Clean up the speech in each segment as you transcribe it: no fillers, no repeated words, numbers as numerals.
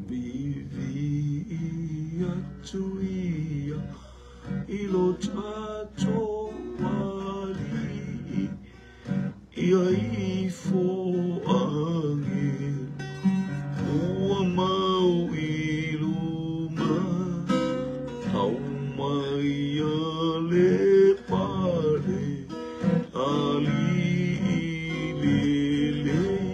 Vivi atu ia i lo tatou Alii, ia ifo agelu ua mau i luma, aumai a le pale alii lelei,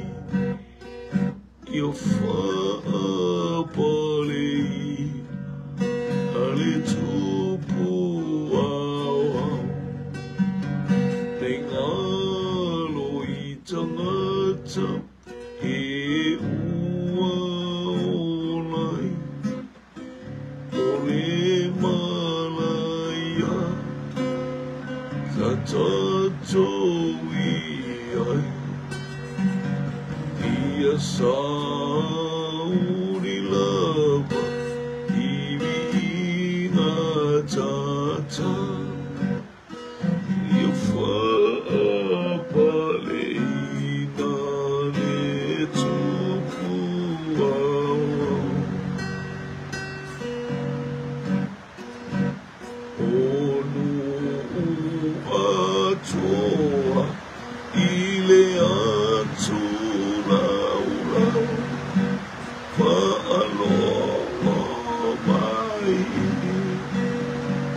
ia faapaleina le tupu aoao. Nei galo i tagata e ua ola ai, o le malaia sa tatou i ai. Ia sauni lava i viiga tata, ia faapaleina le tupu aoao. O nuu atoa i le atu laulau, faalogo mai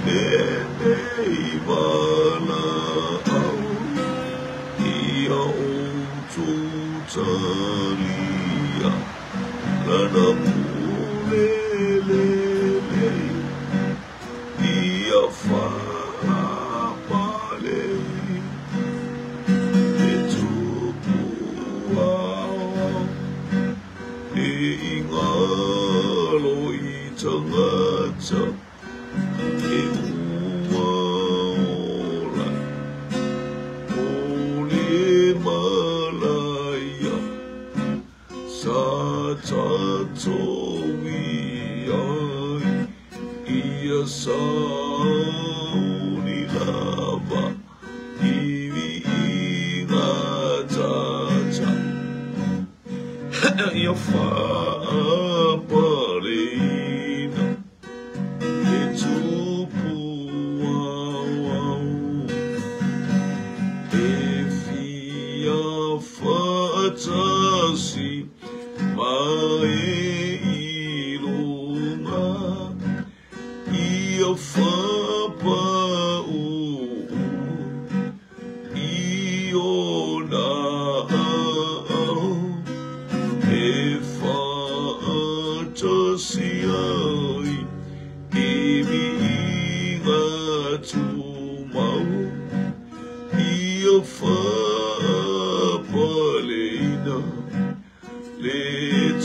lenei valaau, ia outou talia lana pule lelei, ia faapaleina le tupu aoao. E i galo i tagata e ua ola, o le malaia sa tatou i ai, ia sauni lava i viiga tata, ia faapaleina le tupu aoao. E fia faatasi ma e i luga, ia faapau i ona aao, e faatasi ai i viiga tumau, ia faapaleina le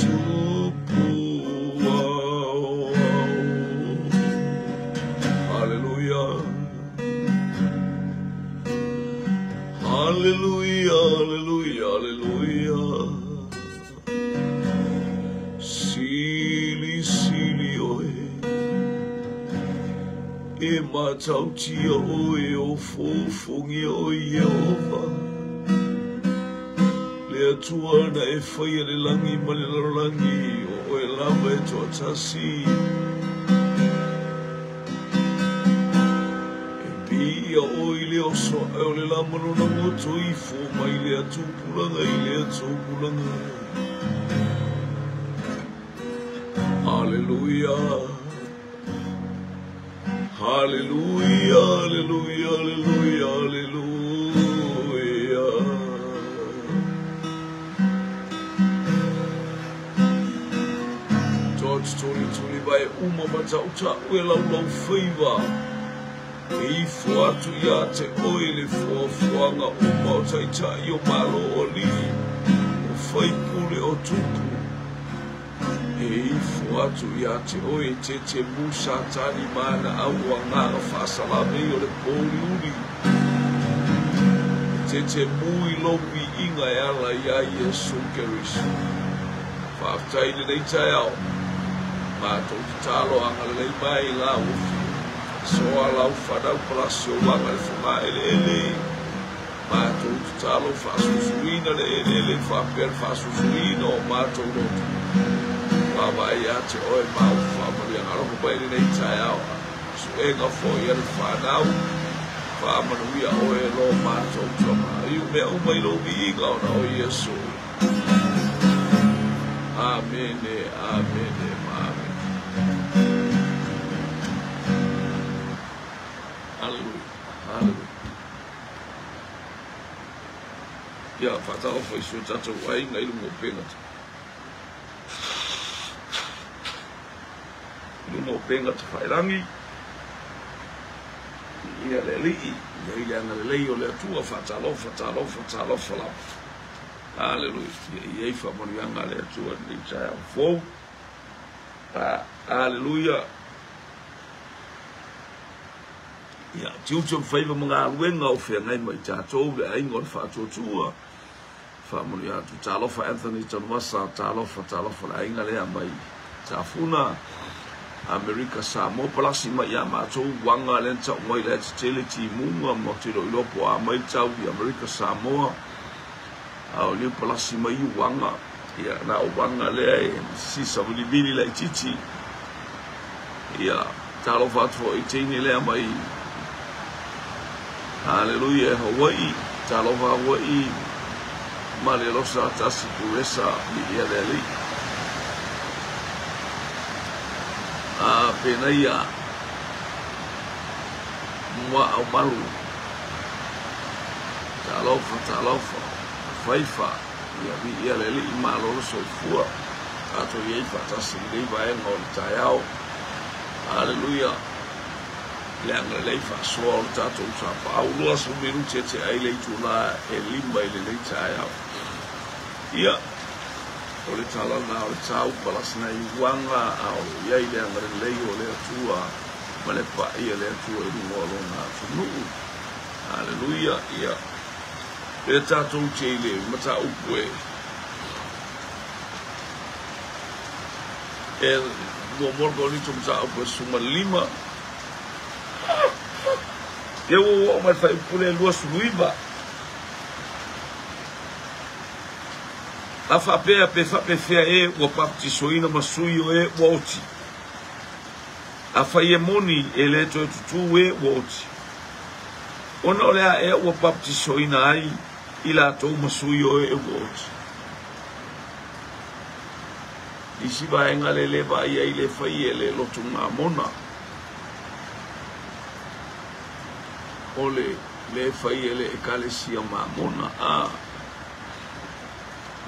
tupu aoao. Hallelujah. Hallelujah, hallelujah, hallelujah. Sili, sili oe, e matautia oe o fofongia oe Iehova. Le Atua na e whaia le langi ma le lalolagi, o oe lava e toatasi. E piia oe i le oso ae o le lama lona goto ifo mai le atupulaga i le atupulaga. Hallelujah. Hallelujah, hallelujah, hallelujah, hallelujah. George tuli tuli vai uma matauta ue lau lau faiva. E ifo atu ia te oe le fuafuaga uma o taitai o malo o alii, o faipule o tupu. E ifo atu ia te oe te te musa tani mana au agaga faasalamei o le pouliuli. E te te mui lou viiga e ala ia Iesu Keriso. Faafetai lenei taeao. Matou tatalo agalelei mai lau Afioga. Faasoa lau fanau palasi o uaga i le fogaeleele. Matou tatalo faasusuina le eleele faapea le faasusuina o matou loto. Vaavaai ia te oe ma au faamanuiaga. Alofa mai i lenei taeao. Suega foi a le fanau. Faamanuia oe e lo matou tama. Iu mea uma i lou viiga ona o Iesu. Amene, amene ma amene. Aleluia, aleluia. Ia, faatalofa i si o tatou aiga i luga o upega. I luga o upega tafailagi, viia le Alii, i ai le agalelei o le Atua, faatalofa, talofa, talofa lava. Aleluia, ia i ai faamanuiaga a le Atua i lenei taeao fou. Aleluia. Ia, tiute o faiva ma galuega o feagai ma i tatou le aiga o le faatuatua. Faamanuia atu. Talofa Anthony Tanuvasa, talofa, talofa le aiga lea mai Tafuna, Amerika, Samoa, palasi mai ia matou, uaga lea na tau mai la e tetele timuga ma ou te le o iloa po o a mai le tau i Amerika, Samoa, a o lea palasi mai uaga, ia na o uaga lea e sisa vilivili laitiiti. Ia, talofa atu foi i teine lea mai Haleluia e Hawaii, talofa Hawaii, Malelosa Tasi Puresa Viia le Alii. A penaia Muaau Malu, talofa, talofa, Faifa, ia viia le Alii, malo le soifua. Tatou i ai faatasi i lenei vaega o le taeao. Aleluia! Le agalelei faasoa o le tatou sapaau. 20 minute e tea ai le itula e 5 i lenei taeao. Ia, o le tala lena o le tau, palasi nai uaga, a o lo o i ai le agalelei o le Atua ma le pai a le Atua i luga o lona atunuu. Aleluia! Ia, lea tatou te i le mataupu e E muamua le Korinito mataupu e 15. Ia ua oo mai le fuaiupu lea 29. A faapea pe faapefea e ua baptisoina ma sui o e ua oti. Afai e moni e le toe tutū e ua oti. Ona o le a ea ua baptisoina ai i latou ma sui o e ua oti. Isi vaega le le vaai ai le fai e le lotu mamona. O le le fai e le ekalesia mamona a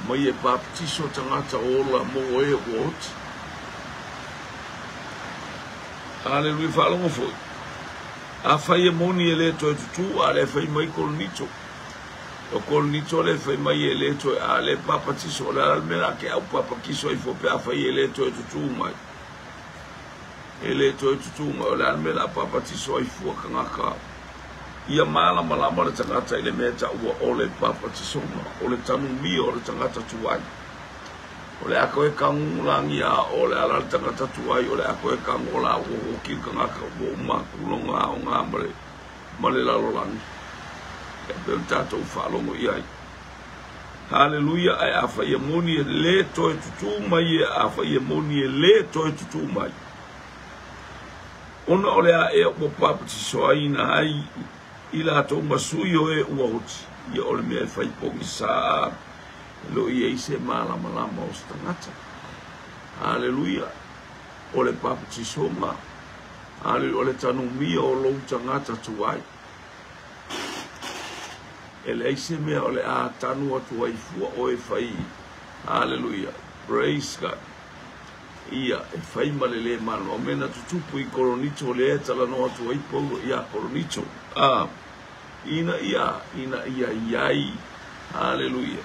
mai e baptiso tagata ola mo e ua oti. Aleluia faalogo foi. Afai e moni e le toe tutū a le fai mai Korinito. O Korinito le fai mai e le toe a le papatiso o le a le mea la ke au papakiso ai fua pe afai e le toe tutū mai. E le toe tutū mai o le a le mea la papatiso ai fua tagata. Ia malamalama le tagata i le mea taua o le papatisoga, o le tanumia o le tagata tuai. O le a koe kagulangi a o le ala le tagata tuai, o le a koe kagola ua hoki le tagata ua uma kuloga aoga ma le ma le lalolagi. E pei ona tatou faalogo i ai. Haleluia, ae afai e moni e le toe tutū mai e, afai e moni e le toe tutū mai. Ona o le a ea ua papatisoaina ai i latou ma sui o e ua oti, ia o le mea e fai pogisa, e le o i ai se malamalama o se tagata. Haleluia, o le papatisoga, haleluia, o le tanumia o lou tagata tuai. E leai se mea o le a tanu atu ai fua oe fai. Haleluia. Praise God. Ia, e fai ma le lē malo. O mea na tutupu i Koronito lea e talanoa atu ai Paulo iā Koronito. A, ina ia, ina ia i ai, haleluia,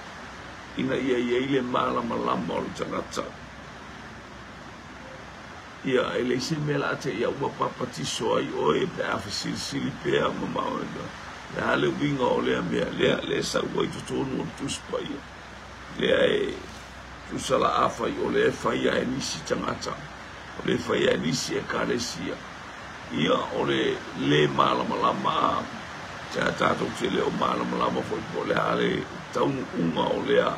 ina ia i ai le malamalama o le tagata. Ia, e leai se mea la a te ia ua papatiso ai oe pe a fesilisili pea ma maoena. Le a le uiga o lea mea, lea, lea sau ai totonu o le Tusi Paia. Lea e tusa la afai o lea e fai a e nisi tagata. O le fai ai nisi ekalesia. Ia o le lē malamalama a te a tatou te le o malamalama foi po o le a le taunuuga o lea.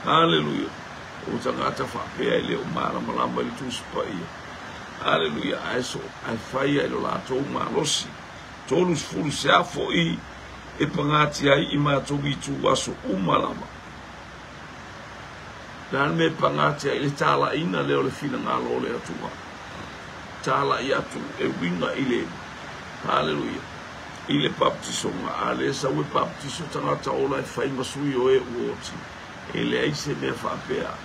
Haleluia. O tagata faapea e le o malamalama i le Tusi Paia. Haleluia. Ae so ae fai ai lo latou malosi. 30 se a foʻi e pagatia ai i matou itu aso uma lava. Le a le mea e pagatia ai le talaiina lea o le finagalo o le Atua. Talai atu e uiga i le haleluia i le baptisoga a le sau e baptiso tagata ola e fai ma sui o e ua oti. E leai se mea faapea.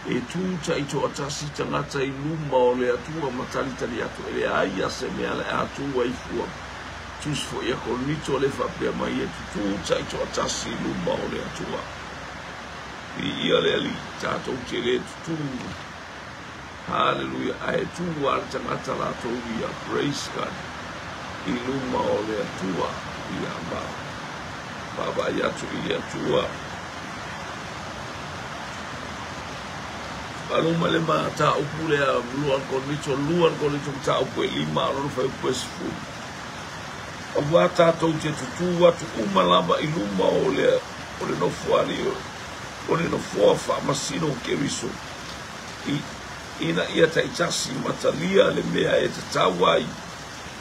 E tū taitoatasi tagata i luma o le Atua ma talitali atu e leai a se mea le a tū ai fua. Tusi foi a Korinito le faapea mai e tutū taitoatasi i luma o le Atua. Viia le Alii, tatou te le tutū. Haleluia. Ae tū a le tagata latou ia. Praise God. I luma o le Atua. Ia ma vaavaai atu i le Atua. Paluma le mataupu lea lua Korinito, lua Korinito mataupu e 5 o lona fuaiupu e 10. Auā tatou te tutū atu uma lava i luma o le o le nofoalii o le nofoa faamasino o Keriso i ina ia taitasi matalia le mea e tatau ai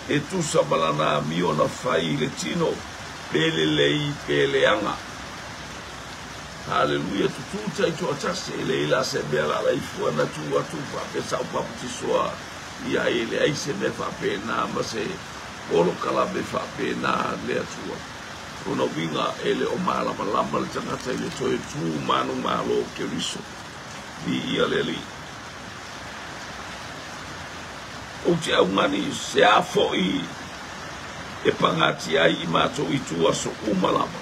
e tusa ma lana amio na fai i le tino pe lelei pe leaga. Haleluia. Tutū taitoatasi e leai la se mea la laifua na tu atu faapea sa ou papatisoa ia e leai se mea faapena ma se polokalame faapena le Atua. Lona uiga e le o malamalama le tagata i le toe tū manumalo o Keriso. Viia le Alii. Ou te augani se a foʻi e pagatia ai i matou itu aso uma lava.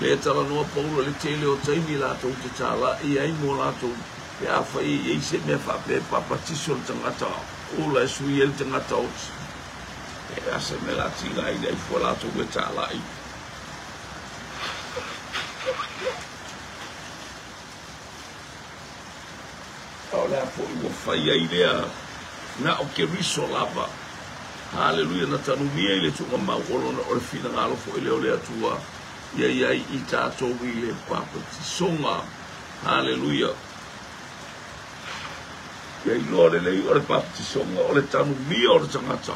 Le talanoa Paulo i le tele o taimi latou te talaʻi ai mo latou pe afai e iai se mea faapea e papatiso le tagata ola e sui ai le tagata oti. E a se mea la tiga ai le aifua latou e talaʻi. A o le a foʻi ua fai ai lea na o Keriso lava. Haleluia. Na tanumia i le tuugamau o lona o le finagalo foʻi lea o le Atua ia iai i tatou i le papatisoga. Haleluia. Ia iloa lelei o le papatisoga o le tanumia o le tagata.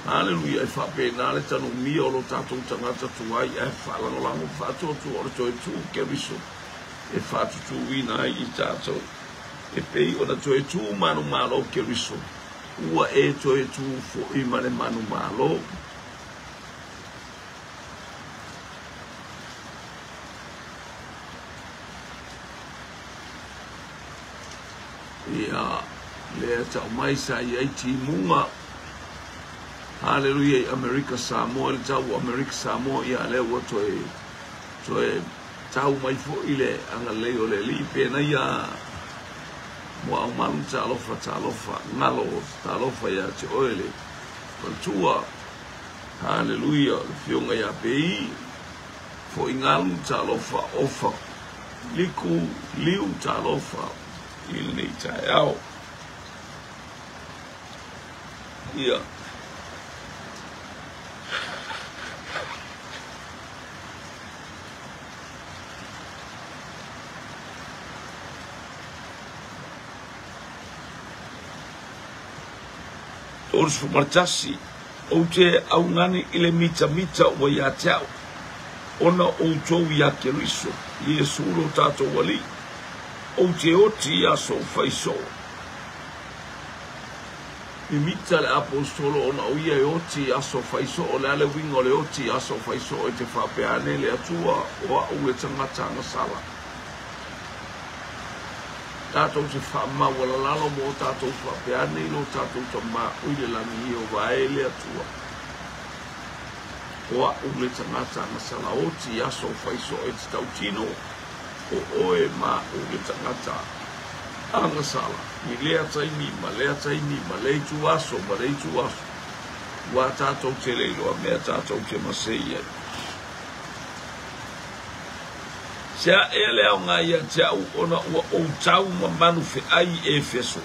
Haleluia. E faapena le tanumia o lo tatou tagata tuai ae faalagolago faatuatua o le toe tū Keriso e faatutūina ai i tatou. E pei ona toe tū manumalo Keriso ua e toe tū foʻi ma le manumalo. Ia lea tau mai sa iai timuga. Haleluia. I Amerika Samoa le tau o Amerika Samoa ia lea ua toe toe tau mai foʻi le agalelei o le Alii penaia muaau malu talofa talofa galo talofa ia te oe le faletua. Haleluia. Le fioga ia pei foʻi galu talofa ofa liku liu talofa i lenei taeao. Ia 31 ou te augani i le mitamita ua ia te au ona outou iā Keriso Iesu lo tatou Alii. Ou te oti i aso faisoo. Mimita le aposetolo ona o ia e oti i aso faisoo. O le a le uiga o le oti i aso faisoo e te faapea ane le Atua o a'u le tagata agasala. Tatou te faamaualalalo mo o tatou faapea ane i lo tatou Tamā o i le lagi Ieova e le Atua o a'u le tagata agasala oti i aso faisoo e te tautino o oe ma a'u le tagata agasala i lea taimi ma lea taimi ma le itu aso ma le itu aso. Ua tatou te le iloa mea tatou te masei ai. Se a ea le aoga ia te au ona ua ou tau ma manu feai i Efeso.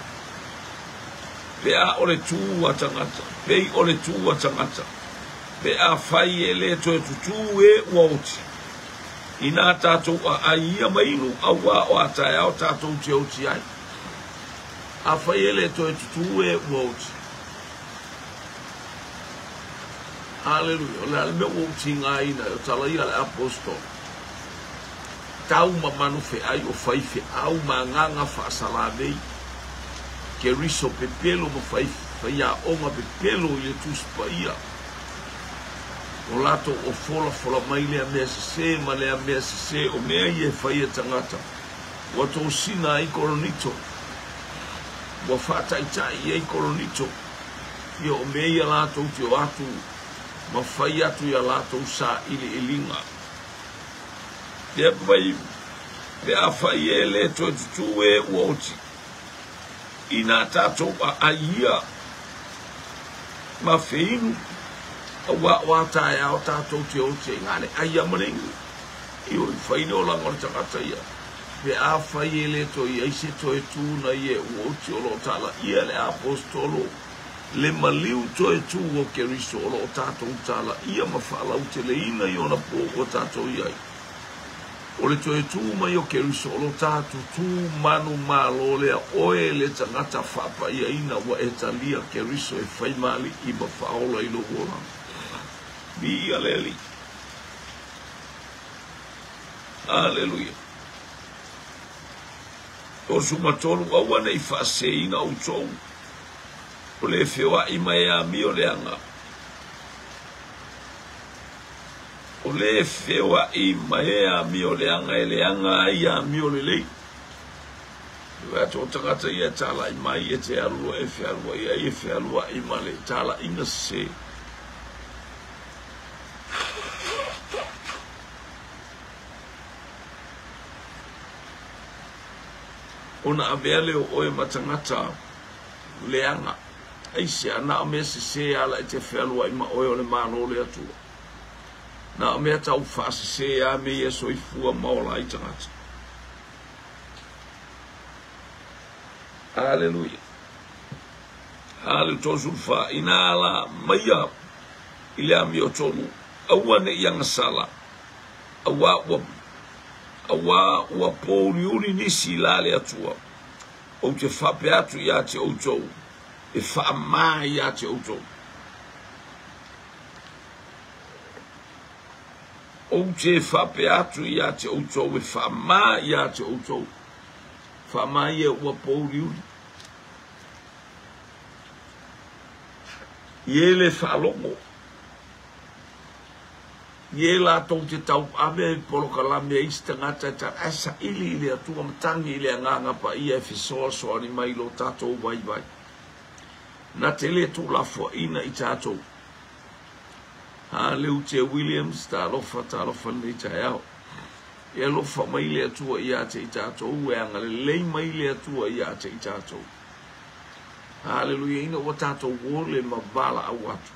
Pe a o le tu a tagata, pei o le tu a tagata, pe afai e le toe tutū e ua oti, inā tātou aʻai ia ma inu, auā o a taeao tātou te oti ai. Afai e le toe tutū e ua oti. Haleluia. O le a le mea ua ou tigaina ai, o tala ia a le Aposetolo. Tau ma manufeai o faifeau ma agaga faasalavei, Keriso pepelo ma faiaoga pepelo i le Tusi Paia. O latou o folafola mai lea mea sese ma lea mea sese o mea ia e fai e tagata. Ua tosina ai Koronito, ua faataitai i ai Koronito, ia o mea ia latou te o atu ma fai atu i a latou sailiiliga. Lea mai, pe afai e le toe tutū e ua oti, inā tātou aʻai ia ma feinu, auā o a taeao tātou te oti ai, ngā le ai a ma le inu. Ioe, fai le olaga o le tagata ia. Pe afai e le toe i ai se toe tū na ia ua oti o lo o talaia le Aposetolo, le maliu toe tū o Keriso o lo o tātou talaia ma faalauteleina i ona pō ua tātou i ai. O le toe tū mai o Keriso o lo tātou tū manumalo lea oe le tagata faapaiaina ua e talia Keriso e fai maali'i ma faaola i lou olaga. Viia le Alii. Aleluia. 33, Aua ne i faaseseina outou, o le feoai mai e amio leaga, o le feoai mai e amio leaga e leaga ai amio lelei. E atu o tagata ia e talai mai e te alu loa e fealuai ai e fealuai ma le talaiga sese. Ona avea lea o oe ma tagata leaga. Aisea? Na o mea sese ala e te fealuai ma oe o le Malo o le Atua. Na o mea tau faasese a me ia soifua ma ola ai tagata. Aleluia. Hale 34, Inā ala maia i le amiotonu, aua ne i agasala, auā ua, auā ua pōuliuli nisi i la le Atua. Ou te faapea atu iā te outou, e faamā iā te outou. Ou te faapea atu iā te outou, e faamā iā te outou. Faamā ia ua pōuliuli. I e le faalogo. I e latou te tauave i polokalame a isi tagata e tala, ae saili i le Atua ma tagi i le Agaga Paia e fesoasoani mai i lo tatou vaivai. Na te le tuulafoaina i tatou. Haleute Williams, talofa, talofa lenei taeao. E alofa mai le Atua ia te i tatou, e agalelei mai le Atua ia te i tatou. Haleluia, ina ua tatou ole ma valaau atu.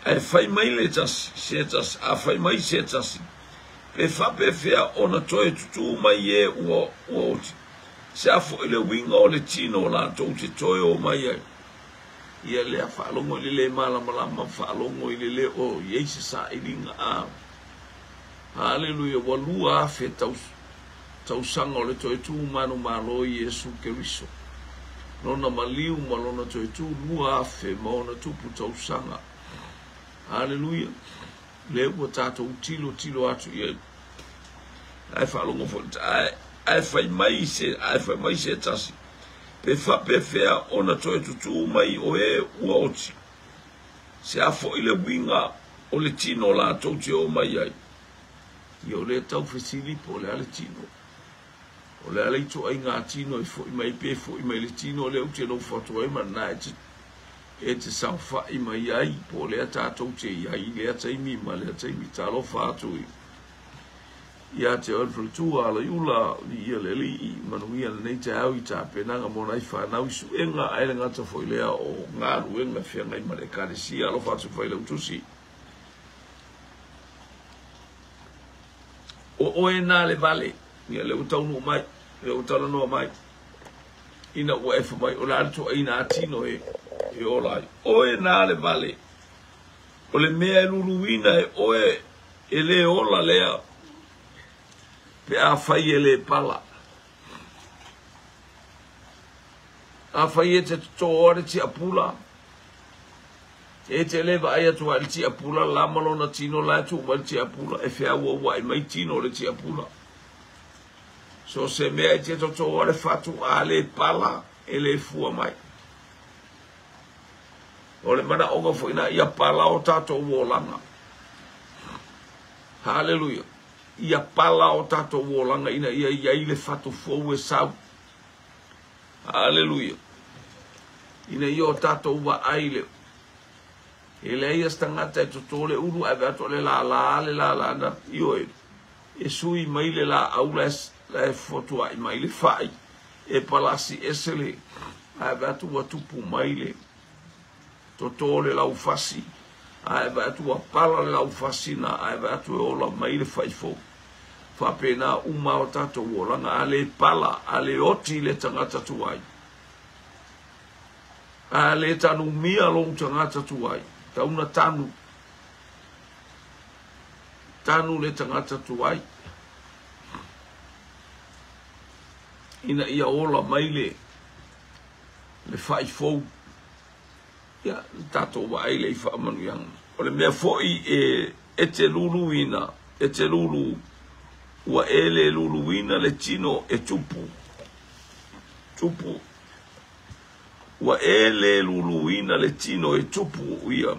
Ae fai mai le tasi, se tasi, a fai mai se tasi, pe faapefea ona toe tutū mai e ua, ua oti. Se a foi le uiga o le tino o latou te toe o mai ai. Ia lea faalogo i le le malamalama, faalogo i le le o i ai se sailiga a. Haleluia, ua 2000 tau, tausaga o le toe tū manumalo i Iesu Keriso. Lona maliu ma lona toe tū 2000 ma ona tupu tausaga. Haleluia. Lea ua tatou tilo tilo atu i ai. Ae faalogo foi, ae, ae fai mai se, ae fai mai se tasi. Pe faapefea ona toe tutū mai o e ua oti. Se a foi le uiga o le tino latou te o mai ai. Ia o lea tau fesili po o le a le tino. O le a le ituaiga tino e foi mai pe foi mai le tino lea ou te nofo atu ai ma lena e te, e te saofai mai ai po o lea tatou te i ai i lea taimi ma lea taimi. Talofa atu i ia te oe le faletua, Alaiula, viia le Alii, manuia lenei taeao i tapenaga mo nai fanau i suega ae le gata foi lea o galuega e feagai ma le Ekalesia. Alofa atu Failautusi. O oe na le vale. Ia lea ua taunuu mai, lea ua talanoa mai. Ina ua e fai mai, o le a le ituaiga tino e ola ai? Oe na le vale, o le mea e luluina e oe e le ola lea, pe afai e le pala. Afai e te totoa le tiapula, e te le vaai atu ai le tiapula la ma lona tino la e tuu mai le tiapula, e feauauai mai tino o le tiapula. So se mea e te totoa le fatu a le pala e le fua mai. O le manaoga foi na ia pala o tatou olaga. Haleluia. Ia pala o tatou olaga ina ia i ai le fatu fou e sau. Haleluia. Ina ia o tatou vaai le e leai se tagata e toto le ulu ae vaai atu o le lala le lala na ioe e sui mai le laau la e fotuai mai le fai e palasi ese le ae vaai atu ua tupu mai le toto le laufasi ae vaai atu ua pala le laufasi na ae vaai atu e ola mai le fai fou. Faapena uma o tatou olaga a le pala a le oti le tagata tuai. A le tanumia lou tagata tuai, tauna tanu. Tanu le tagata tuai. Ina ia ola mai le fai fou. Ia, tatou vaai le i faamanuiaga. O le mea foi e te luluina, e te lulu, ua e le luluina le tino e tupu. Tupu. Ua e le luluina le tino e tupu ia.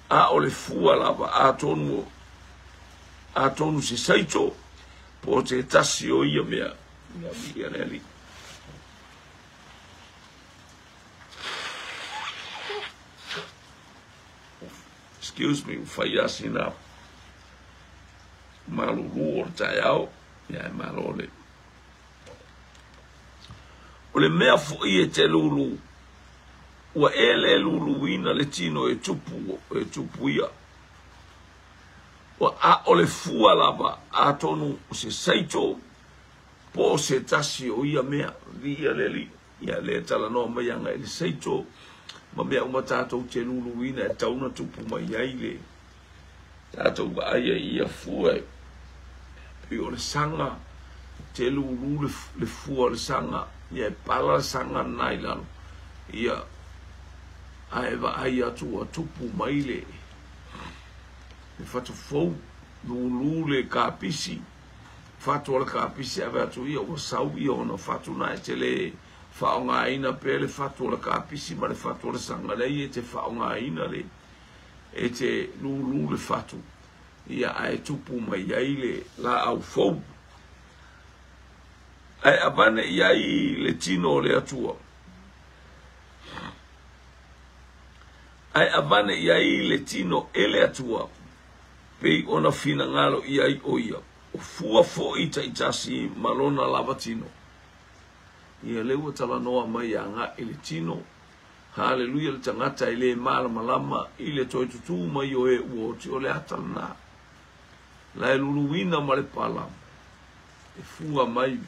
A o le fua lava, atonu, atonu se saito, po te tasi o ia mea. Ia, ia le ali. Excuse me, ua asina malulu o le taeao, ia e malo le. O le mea foi e te lulu, ua e le luluina le tino e tupu ia. Ua a o le fua lava, atonu se saito, po se tasi o ia mea, via le li. Ia le talanoa mai aga i le saito, ma mea uma tatou te luluina e tauna tupu mai ai le tatou vaai ai ia fua e pei o le saga te lulu le fua o le saga ia e pala le saga na i lalo ia ae vaai atu ua tupu mai le fatu fou lulu le kapisi fatu o le kapisi ave atu ia ua sau ia ona fatu na e te le faaaogaina pea le fatu o le kapisi ma le fatu o le saga lea e te faaaogaina le e te lulu le fatu ia ae tupu mai ai le laau fou ae avane i ai le tino o le Atua ae avane i ai le tino e le Atua pei ona finagalo i ai o ia o fua foi taitasi ma lona lava tino. Ia le ua talanoa mai aga i le tino. Haleluia le tagata e le malamalama i le toe tutū mai o e ua oti o le ata lena. La e luluina ma le pala e fua mai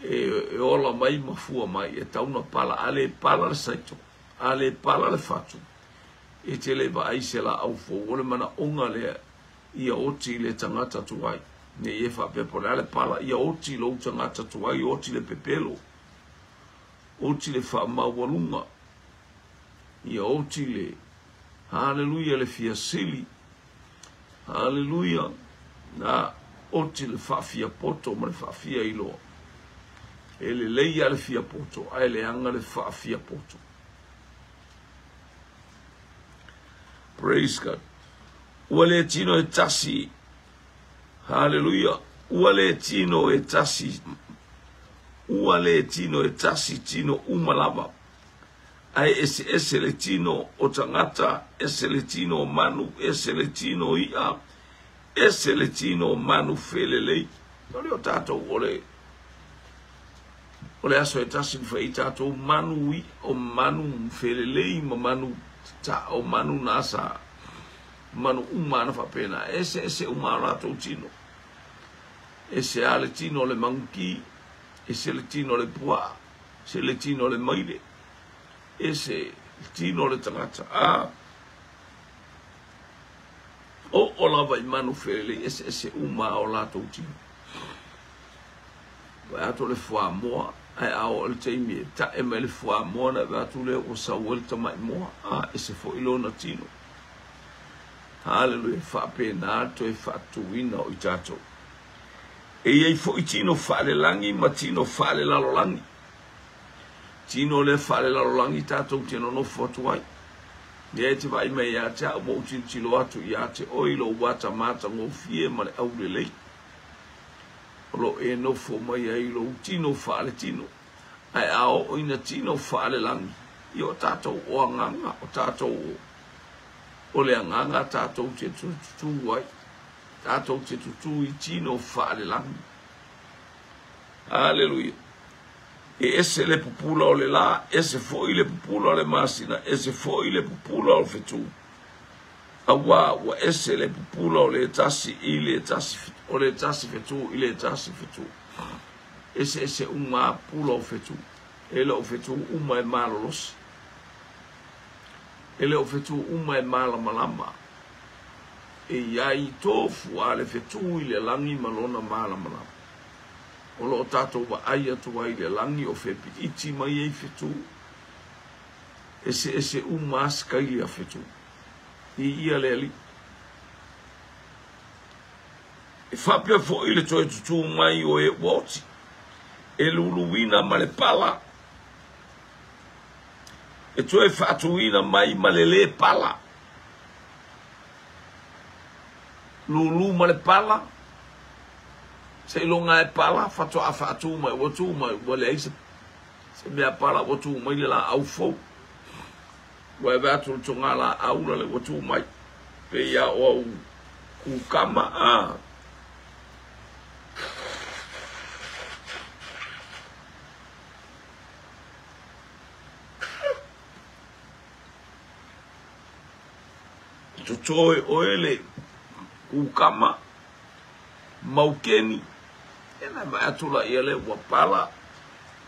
e ola mai ma fua mai e tauna pala a le pala le saito a le pala le fatu e te le vaai se laau fou o le manaoga lea ia oti le tagata tuai. Ne i e faapea po o le a le pala ia oti lou tagata tuai oti le pepelo oti le faamaualuga ia oti le haleluia le fiasili haleluia na oti le faafiapoto ma le faafia iloa e lelei a le fiapoto ae leaga le faafiapoto. Praise God. Ua le tino e tasi. Haleluia. Ua le tino e tasi. Ua le tino e tasi tino uma lava. Ae ese ese le tino o tagata, ese le tino o manu, ese le tino o i'a, ese le tino o manu felelei. O le o tatou o le aso e tasi na fai tatou manu i o manu felelei ma manu ta o manu nasa manu uma na faapena ese ese uma o latou tino. Ese a le tino o le manguki, Ese le tino o le puaa, ese le tino o le maile, ese le tino o le tagata. A oo lava i manu felelei, eseese uma lava o latou tino. Vaai atu o le fuamoa, ae a oo i le taimi e tae mai le fuamoa ona e vaai atu lea ua sau ai le tamai moa, a ese foi lona tino. Haleluia! E faapena le toe faatuina o i tatou. E i ai foi tino faalelagi ma tino faalelalolagi. Tino lea faalelalolagi tatou te nonofo atu ai. Lea e te vaai mai ia te au ma ou tilotilo atu ia te oe i lou ata matagofie ma le aulelei. O lo o e nofo mai ai i lou tino faaletino. Ae a oo ina tino faalelagi, ia o tatou o agaga, o tatou o le agaga tatou te tutū ai. Tatou te tutū i tino faalelagi. Aleluia. E ese le pupula o le lā, ese foi le pupula o le masina, ese foi le pupula o le fetu. Auā ua ese le pupula o le tasi i le tasi, o le tasi fetu i le tasi fetu. Eseese uma lava pupula o fetu. E le o fetu uma e malolosi. E le o fetu uma e malamalama. E i ai tofu a le fetu i le lagi ma lona malamalama. O lo o tatou vaai atu ai i le lagi o fepiiti mai ai fetu. Eseese uma a sikaili a fetu. I ia le Alii. E faapea foi le toe tutū mai o e ua oti, e luluina ma le pala, e toe faatuina mai ma le lē pala. Lulu ma le pala, seiloga e pala, faatoa faatu mai, ua tu mai, ua leai se, se mea pala, ua tu mai le laau fou. Ua ave atu le toga laau la le ua tu mai. Pei a o au kukama a. Toto e oe le kukama maukeni. E na vaai atu la ia le ua pala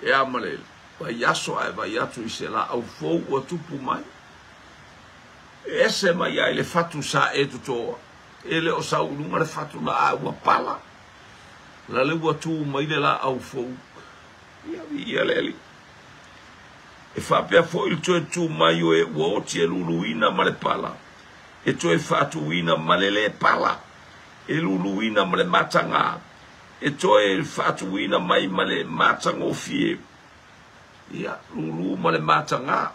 e a ma le vaiaso ae vaai atu i se laau fou ua tupu mai. E ese mai ai le fatu sa e totoa. E le o sau i luga le fatu na a ua pala. La le ua tu mai le laau fou. Ia viia le Alii. E faapea foi le toe tu mai o e ua oti e luluina ma le pala, e toe faatuina ma le lē pala, e luluina ma le matagā, e toe faatuina mai ma le matagofie. Ia, lulu ma le matagā.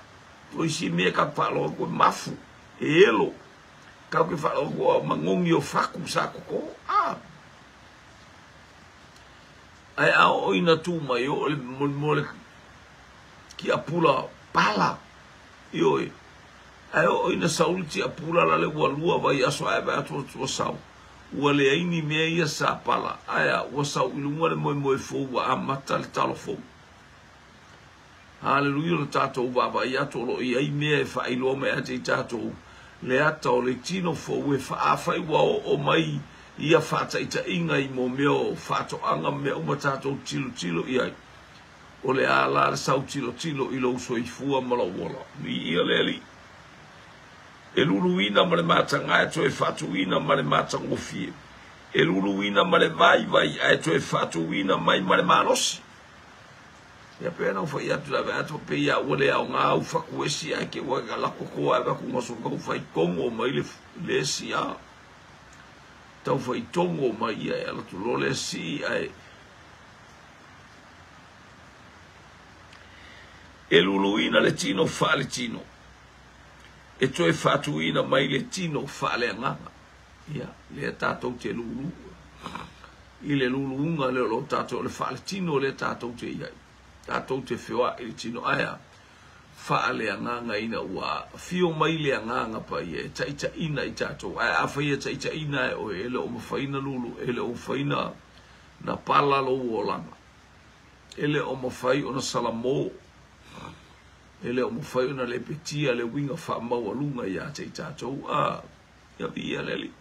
O isi mea ka faalogo atu e mafu, e elo, kau ke faalogo atu a magogi o faku sa koko. A! Ae a oo ina tu mai o le mo le tiapula pala, ioe, ae oo ina sau le tiapula la le ua lua vaiaso ae vaai atu ua sau, ua leai ni mea ia sa pala, ae a ua sau i luga le moemoe fou ua amata le talo fou. Haleluia lo tatou vaavaai atu o lo o i ai mea e faailoa mai ia te i tatou le ata o le tino fou e afai ua oo mai ia faataitaiga i mo mea o faatoaga ma mea uma tatou tilotilo i ai. O le a la le sau tilotilo i lou soifua ma lou ola. Viia le Alii. E luluina ma le mataga ae toe faatuina ma le matagofie. E luluina ma le vaivai ae toe faatuina mai ma le malosi. Ia pei ona ou fai atu le ave atu pei a ua le aoga au faku esi ae ke ua ka lako koa ave aku ngaso kau fai tongo mai le le esi a tau fai tongo mai ia e ala tu lo le si ae e luluina le tino faaletino e toe faatuina mai le tino faaleagaga. Ia, lea tatou te lulu i le luluga lea o lo o tatou, o le faaletino lea tatou te i ai. Tatou te feoai i le tino ae a faaleagaga ina ua afio mai le Agaga Paia e taitaiina i tatou. Ae afai e taitaiina e oe, e le o mafai na lulu, e le o mafai na, na pala lou olaga. E le o mafai ona salamo, e le o mafai ona lepetia le uiga faamaualuga ia te i tatou. A, ia viia le Alii.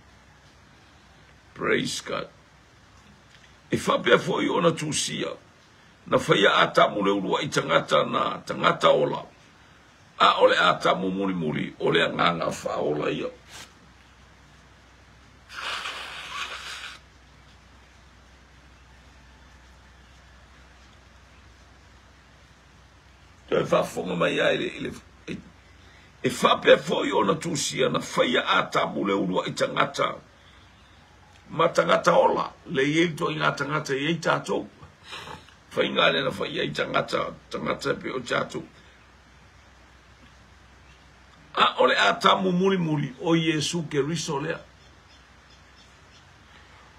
Praise God. E faapea foi ona tusia, Na faia Atamu le uluai tagata na tagata ola, a o le Atamu mulimuli o le agaga faaola ia. Toe faafofoga mai ai i le e faapea foi ona tusia na faia Atamu le uluai tagata ma tagata ola, le i ai ituaiga tagata e i ai tatou. Faiga lea na fai ai tagata, tagata e pei o tatou. A o le Atamu mulimuli, o Iesu Keriso lea.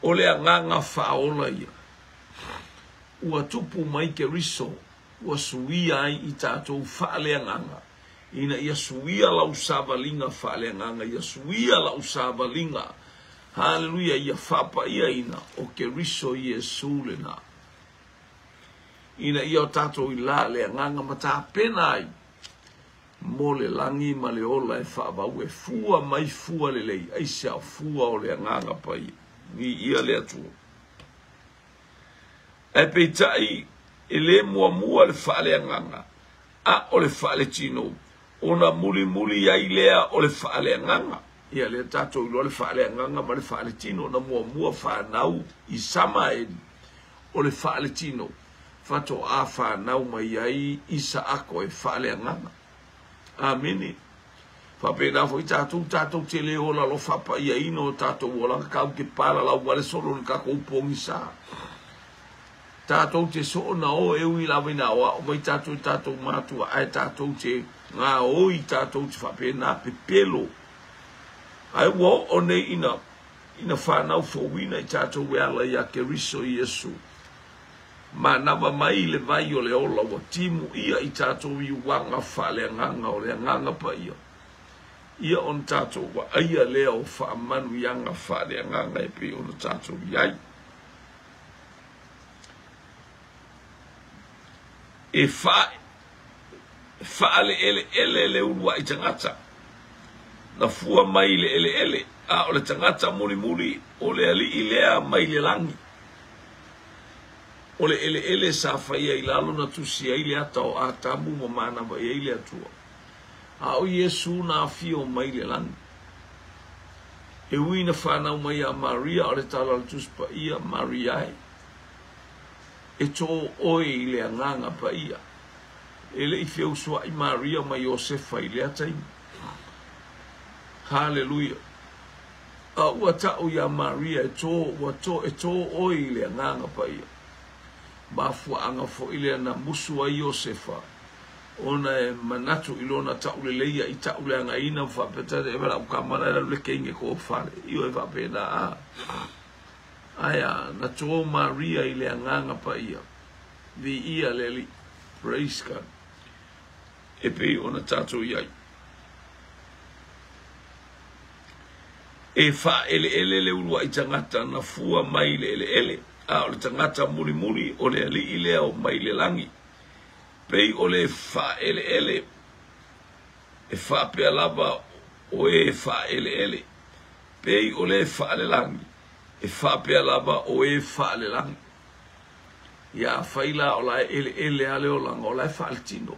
O le agaga faaola ia. Ua tupu mai Keriso, ua suia ai i tatou faaleagaga, ina ia suia lau savaliga faaleagaga, ia suia lau savaliga, haleluia, ia faapaiaina o Keriso Iesu lena. Ina ia o tatou i la le agaga ma tapena ai mo le lagi ma le ola e faavau e fua mai fua lelei, aisea fua o le agaga paia. Viia le Atua. Ae peitai e le muamua le faaleagaga, a o le faaletino, ona mulimuli ai lea o le faaleagaga. Ia lea tatou iloa le faaleagaga ma le faaletino, na muamua fanau i Samaeli o le faaletino, faatoa fanau mai ai Isaako e faaleagaga. Amene. Faapena foi tatou, tatou te le ola lo faapaiaina o tatou olaga kau ke pala lau wale solo ni kakou pogisa. Tatou te soona o e ui lava ina o ao mai tatou i tatou matua, ae tatou te ngā oi tatou te faapena pepelo. Ae ua oo nei ina ina whanau fouina i tatou e ala ia Keriso Iesu. Manava mai le vai o le ola ua timu ia i tatou i uaga faaleagaga o le agaga paia. Ia ona tatou vaaia lea o faamanuiaga faaleagaga e pei ona tatou i ai. E faaleeleele le uluai tagata na fua mai le eleele, a o le tagata mulimuli o le alii lea mai le lagi. O le eleele sa faia i lalo na tusi ai le ata o Atamu ma manava i ai le Atua. A o Iesu na afio mai le lagi. E ui na whanau mai a Maria o le tala o le Tusi Paia, Mariae. E tō oe i le agaga paia. E le i feusuai Maria ma Iosefa i lea taimi. Haleluia. A ua ta'u iā Maria e tō, ua tō, e tō oe i le agaga paia. Mafuaaga foi lea na musu ai Iosefa, ona e manatu i lona tauleleia i tauleagaina ma faapea tate e lau kamana e lau le keinge ko fale. Io e faapena a. Ae a, na tō Maria i le agaga paia. Viia le Alii. Praise God. E pei ona tatou i ai. E faaeleele le uluai tagata na fua mai le eleele, a o le tagata mulimuli o le alii lea o mai le lagi. Pei o le faaeleele e faapea lava o e faaeleele. Pei o le faalelagi e faapea lava o e faalelagi. Ia afai la o la e eleele a le olaga o la e faaletino.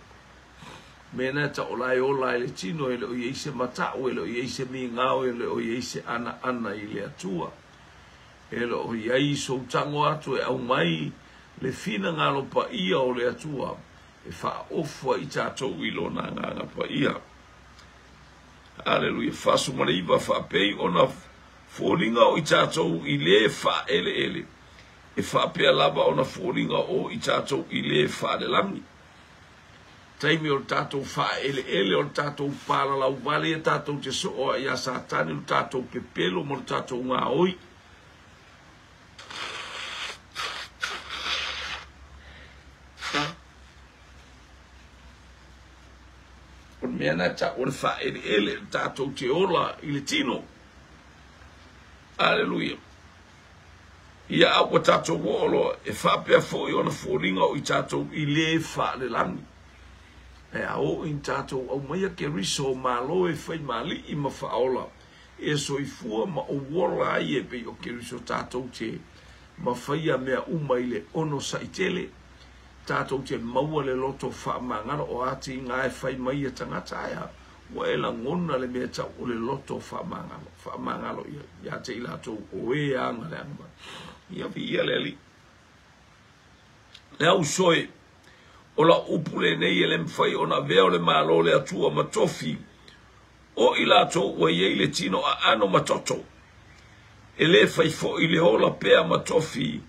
Mea na ta o la e ola e le tino e le o i ai se mata'u, e le o i ai se migao, e le o i ai se anaana i le Atua. E le o i ai sou tago atu e aumai le finagalo paia o le Atua e faaofu ai i tatou i lona agaga paia. Aleluia. 49 faapei ona foliga o i tatou i le faaeleele, e faapea lava ona foliga o i tatou i le faalelagi. Taimi o le tatou faaeleele, o le tatou palalauvale ia tatou te soo ai ia Satani, o le tatou pepelo ma le tatou gaoi. O le mea na ta'u o le faaeleele, le tatou te ola i le tino. Aleluia. Ia a ua tatou oo loa, e faapea foi ona foliga o i tatou i le faalelagi. Ae a oo ina tatou aumaia Keriso o Malo e fai ma alii ma faaola, e soifua ma ou ola ai e pei o Keriso tatou te mafaia mea uma i le onosai tele. Tatou te maua le loto faamagalo o a tiga e fai mai ia tagata ae a ua e lagona le mea tau o le loto faamagalo, faamagalo ia ia te i latou o e aga le agavale. Ia viia le Alii. Le auso e, o lau upu lenei e le mafai ona avea o le Malo o le Atua ma tofi o i latou ua i ai le tino aano ma toto. E le fai foi le ola pea ma tofi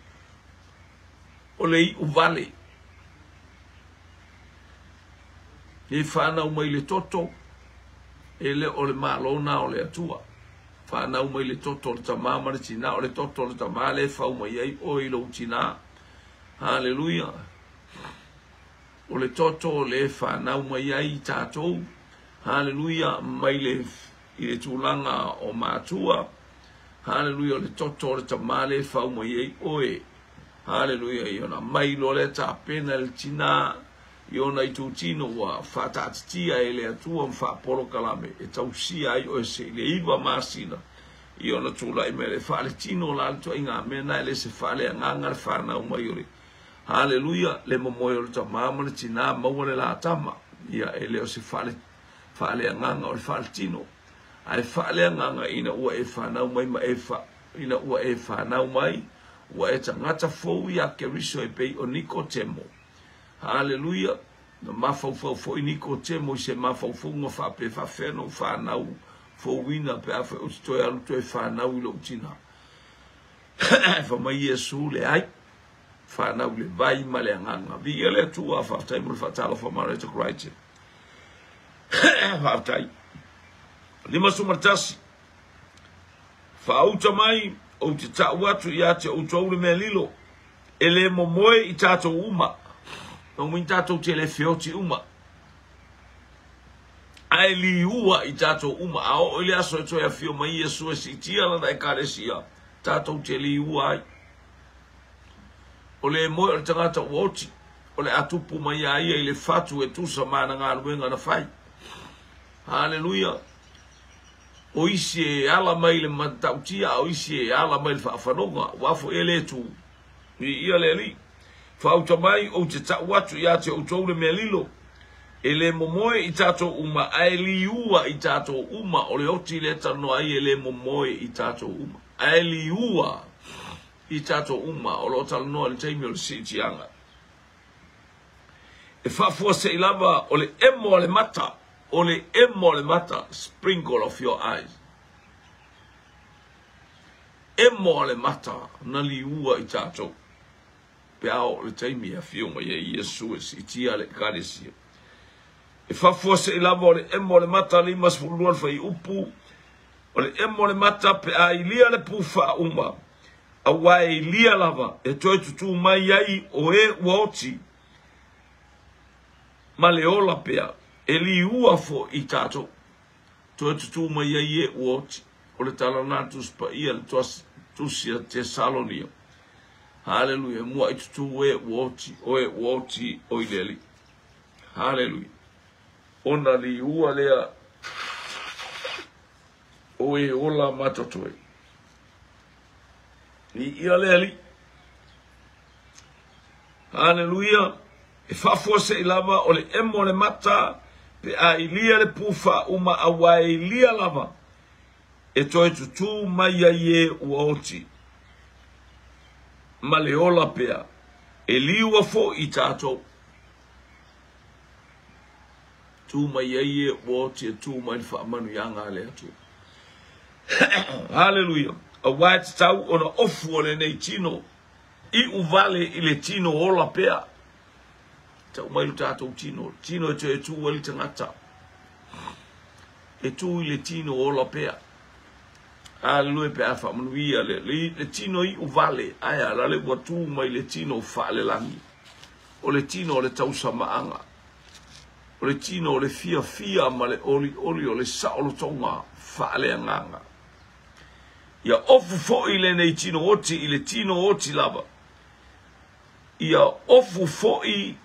o le iu vale. E fanau mai le toto, e le o le Malo na o le Atua. Fanau mai le toto o le tamā ma le tinā, o le toto o le tamā lea e fau mai ai oe i lou tinā. Haleluia! O le toto lea e fanau mai ai i tatou, haleluia, mai le, i le tulaga o matua. Haleluia, o le toto o le tamā lea e fau mai ai oe. Haleluia, i ona mai loa lea tapena e le tinā i ona itutino ua faataatitia e le Atua ma faapolokalame e tausia ai oe se i le 9 masina i ona tulai mai le faaletino la le ituaiga mea na e le se faaleagaga le fanau mai o le Haleluia le momoe o le tamā ma le tinā maua le la tama ia e le o se faale faaleagaga o le faaletino ae faaleagaga ina ua e fanau mai ma e fa ina ua e fanau mai ua e tagata fou iā Keriso e pei o Nikotemo. Haleluia! Na mafaufau foi Nikotemo i se mafaufauga faapea faafefea ona ou fanau fouina pe afai ou te toe alu toe fanau i lou tina. Fai mai Iesu, Leai, fanau i le vai ma le agaga. Viia le Atua, faafetai mo le faatalofa Mareta Crichton. Faafetai. 51. Faauta mai, ou te tau atu ia te outou le mea lilo, e le momoe i tatou uma, no uiga tatou te le feoti uma, ae liua i tatou uma, a oo i le aso e toe afio mai Iesu e siitia lana Ekalesia, tatou te liua ai. O le moe o le tagata ua oti, o le a tupu mai ia ia i le fatu e tusa ma ana galuega na fai. Haleluia! O isi e ala mai i le matautia, a o isi e ala mai i le faafanoga, aua foi e le tu. Viia le Alii. Faauta mai, ou te tau atu ia te outou le mea lilo, e le momoe i tatou uma, ae liua i tatou uma. O le oti lea e talanoa ai e le momoe i tatou uma, ae liua i tatou uma. O lo o talanoa i le taimi o le siitiaga. E faafuasei lava o le emo a le mata, o le emo a le mata, sprinkle of your eyes. Emo a le mata na liua i tatou. Pe a oo le taimi e afio mai ai Iesu e siitia le Ekalesia. E faafuasei lava o le emo a le mata, 52 le fuaiupu, o le emo a le mata pe a ilia le pufa uma, aua e ilia lava e toe tutū mai ai o e ua oti ma le ola pea, e liua foi i tatou. Toe tutū mai ai e ua oti. O le tala lena Tusi Paia, le Tusi a Tesalonia. Haleluia, muaʻi tutū e ua oti, o e ua oti o i le Alii. Haleluia. Ona liua lea o e ola ma totoe. Viia le Alii. Haleluia. E faafuasei lava o le emo o le mata pe a ilia le pufa uma aua e ilia lava e toe tutū mai ai e ua oti ma le ola pea e liua foi i tatou. Tū mai ai e ua oti e tū mai le faamanuiaga a le Atua. Haleluia. Aua e tatau ona ofu o lenei tino iu vale i le tino ola pea. Tau mai lo tatou tino. Tino e toe tū ai le tagata. E tū i le tino ola pea. Haleluia pe a faamanuia le, le, le tino iu vale. Ae a lale ua tū mai le tino faalelagi. O le tino o le tausamaaga. O le tino o le fiafia ma le olioli o le saolotoga faaleagaga. Ia ofu foi lenei tino oti i le tino oti lava. Ia ofu foi,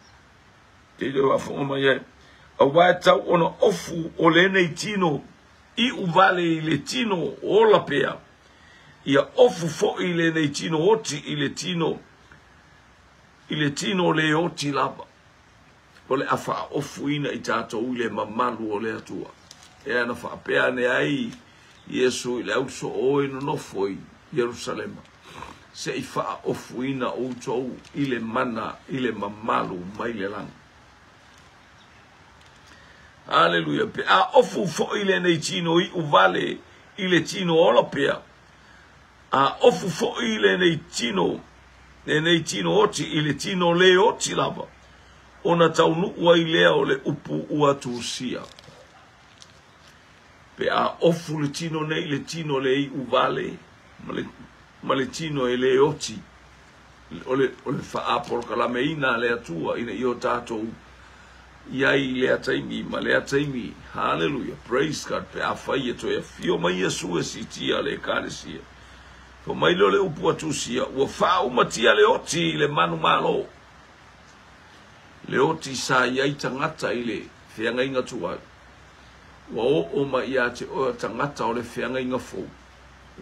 te leo afoga mai ai, aua e tau ona ofu o lenei tino iu vale i le tino ola pea. Ia ofu foi lenei tino oti i le tino i le tino le oti lava, o le a faaofuina i tatou i le mamalu o le Atua. E ana faapea ane ai Iesu i le ausoo e nonofo i Ierusalema, se i faaofuina outou i le mana i le mamalu mai le lagi. Aleluia. Pe a ofu foi lenei tino iu vale i le tino ola pea, a ofu foi lenei tino, lenei tino oti i le tino le oti lava, ona taunuu ai lea o le upu ua tusia. Pe a ofu le tino nei le tino le iu vale ma le tino e le oti, o le faapolokalameina a le Atua ina ia o tatou iai lea taimi ma lea taimi. Hallelujah, praise God. Pe a fai e toe afio mai Iesu e sitia le ekalesia. Fai mai lea o le upu a tusia, ua faaumatia le oti i le manumalo. Le oti sa iai tagata i le feagaiga tuai, ua oo mai ia te oe o tagata o le feagaiga fou,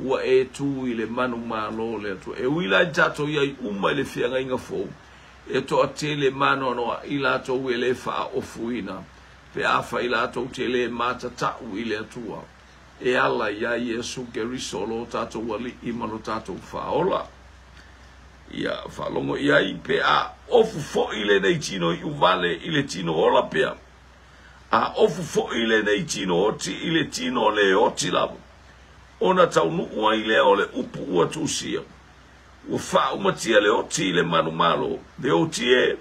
ua e tu i le manumalo o le Atua. E ui la i tatou iai uma i le feagaiga fou, e toatele maanoanoaʻi latou e le faaofuina, pe afai latou te le matatau i le Atua, e ala iā Iesu Keriso lo tatou Alii ma lo tatou Faaola. Ia faalogo i ai, pe a ofu foi lenei tino iu vale i le tino ola pea, a ofu foi lenei tino oti i le tino le oti lava, ona taunuu ai lea o le upu ua tusia, ua faaumatia le oti i le manumalo. Le oti e,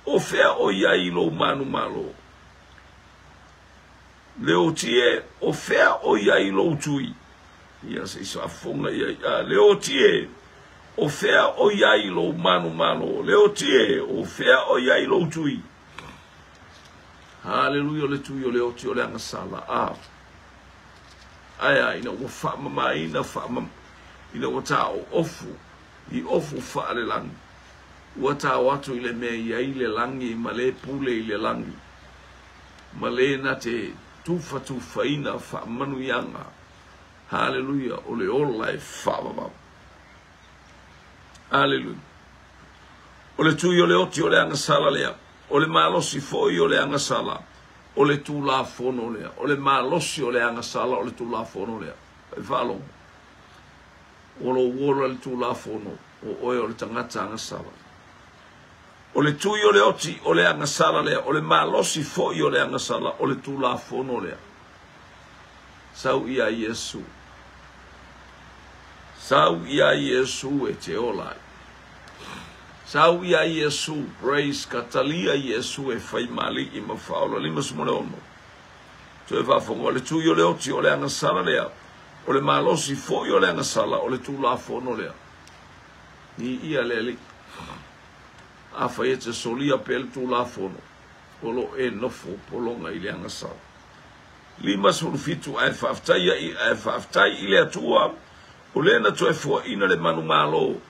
o fea o i ai lou manumalo? Le oti e, o fea o i ai lou tui? Ia se i faafofoga i ai. A, le oti e, o fea o i ai lou manumalo? Le oti e, o fea o i ai lou tui? Haleluia, o le tui o le oti o le agasala. A, ae a, ina ua faamamaina, faamam, ina ua taoofu i ofu faalelagi, ua tao atu i le mea i ai le lagi ma le pule i le lagi, ma le na te tufatufaina faamanuiaga. Haleluia, o le ola e faavavau. Haleluia. O le tui o le oti o le agasala lea, o le malosi foi o le agasala, o le Tulafono lea, o le malosi o le agasala o le Tulafono lea. E faalogo, o lou ola le Tulafono, o oe o le tagata agasala. O le tui o le oti o le agasala lea, o le malosi foi o le agasala, o le Tulafono lea. Sau ia Iesu. Sau ia Iesu e te ola ai. Sau ia Iesu, praise ka talia Iesu e fai mali'i ma faaola. 56. Toe faafofoga, o le tui o le oti o le agasala lea, o le malosi foi o le agasala, o le Tulafono lea. Ni ia le Alii. Afai e te solia pea le Tulafono, o lo o e nofo pologa i le agasala. 57 ae faafetai ae faafetai i le Atua, o lea na toe foaina le manumalo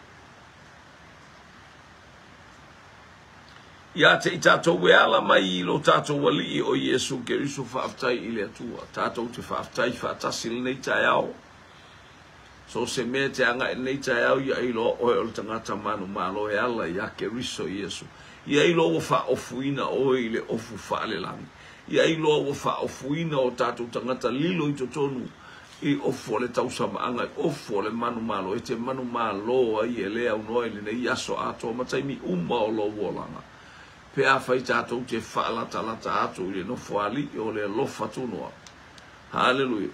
ia te i tatou e ala mai i lo tatou Alii o Iesu Keriso. Faafetai i le Atua. Tatou te faafetai faatasi lenei taeao. So se mea te agai lenei taeao, ia iloa oe o le tagata manumalo e ala ia Keriso Iesu. Ia iloa ua faaofuina oe i le ofu faalelagi. Ia iloa ua faaofuina o tatou tagata lilo i totonu i ofu o le tausamaaga, i ofu o le manumalo, e te manumalo ai e le aunoa i lenei aso atoa ma taimi uma o lou olaga. Pe afai tatou te faalatalata atu i le nofoalii o le alofa tunoa. Haleluia.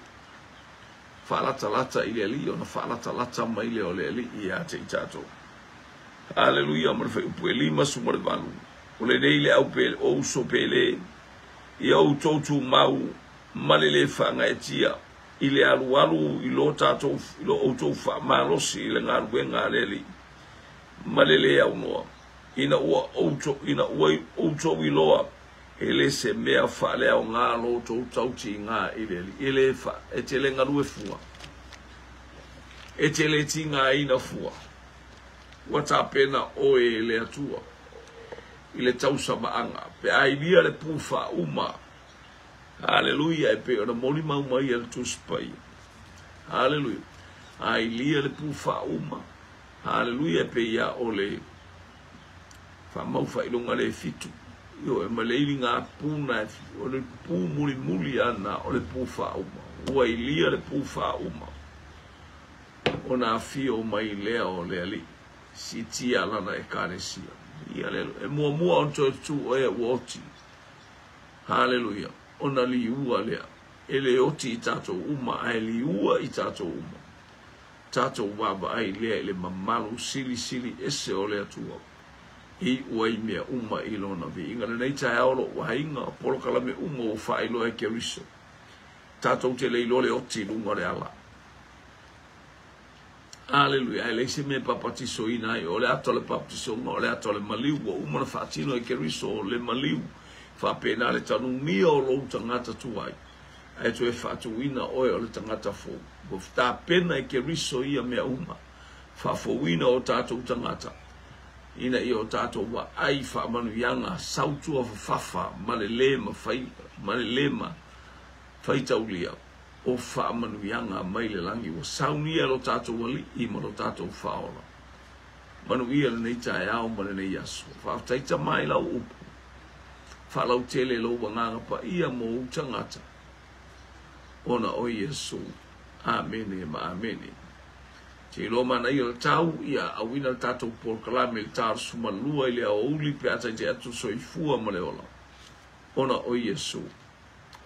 Faalatalata i le Alii, ona faalatalata mai lea o le Alii ia te i tatou. Haleluia, ma le fuaiupu e 58. O lenei le au pele, o uso pele, ia outou tumau ma le le faagaeetia i le alualu i lo tatou, i lo outou faamalosi i le galuega a le Alii ma le le aunoa, ina ua outou, ina ua outou iloa e le se mea faaleaoga lo outou tautiga i le Alii. E le fa, e te le galue fua, e te le tigaina fua, ua tapena oe e le Atua i le tausamaaga, pe a ilia le pu faauma. Haleluia, e pei ona molimau mai e le Tusi Paia. Haleluia. A ilia le pu faauma. Haleluia, e pei ia o le Faamau faailoga le fitu. Ioe, ma le iliga puna, o le pu mulimuli ana o le pu faauma. Ua ilia le pu faauma. Ona afio mai lea o le Alii, siitia lana Ekalesia. Ia le, e muamua ona toe tu oe ua oti. Haleluia. Ona liua lea. E le oti i tatou uma, ae liua i tatou uma. Tatou vaavaai lea i le mamalu silisili ese o le Atua. E iu ai mea uma i lona viiga. Lenei taeao lou aiga, o polokalame uma ua faailoa e Keriso. Tatou te le iloa le oti i luga o le ala. Aleluia. Ae leai se mea e papatisoina ai. O le ata o le papatisoga, o le ata o le maliu ua uma ona faatino e Keriso o le maliu. Faapena le tanumia o lou tagata tuai, ae toe faatuina oe o le tagata fou. Ua tapena e Keriso ia mea uma. Faafouina o tatou tagata, ina ia o tatou vaai faamanuiaga sautua fafafa ma le lē mafai ma le lē faitaulia o faamanuiaga mai le lagi ua saunia e lo tatou Alii ma lo tatou Faaola. Manuia lenei taeao ma lenei aso. Faafetai Tama i lau upu. Faalautele lou agaga paia mo ou tagata. Ona o Iesu. Amene ma amene. Te iloa manaia o le tau, ia auina le tatou polokalame i le 42 i le aoauli pe a taitai atu le soifua ma le ola. Ona o Iesu.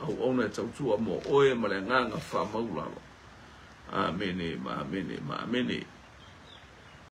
Auauna e tautua mo oe ma le agaga faamaulalo. Amene ma amene ma amene.